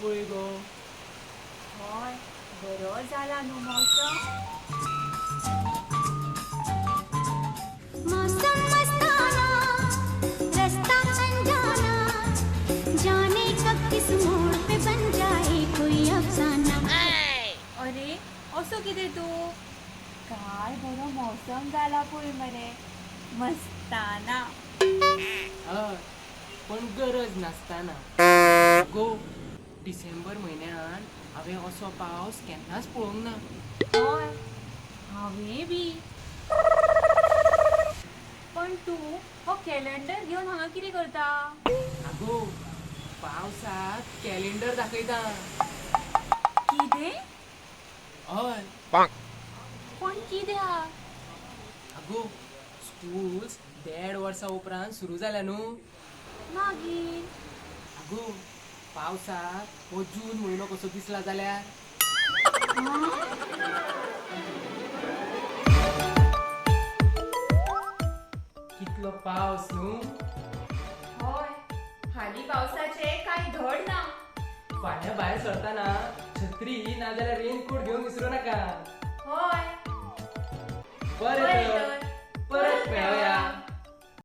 पळय गो. हय, बरो जाला न्हू मौसम. मौसम मस्ताना, रास्ता अनजाना, जाने कब किस मोड़ पे बन जाए कोई अफसाना. अरे, असो कितें तूं? काय बरो मौसम जाला पळय मरे, मस्ताना. हय, पण गरज नासतना गो. डिसेंबर म्हयन्यान हांवें असो पावस केन्नाच पळोवंक ना. हय, हांवें बी. पण तूं हो कॅलेंडर घेवन हांगा कितें करता? आगो, पावसाक कॅलेंडर दाखयता. कितें? हय. पण कित्याक? आगो, स्कूल्स देड वर्सां उपरांत सुरू जाल्या न्हू. मागीर? आगो, पावसाक हो जून म्हयनो कसो दिसला जाल्यार? कितलो पावस न्हू. हय, हालीं पावसाचें कांय धड ना. फाल्यां भायर सरतना छत्री नाजाल्यार रेनकोट घेवन विसरू नाका. हय. बरें तर.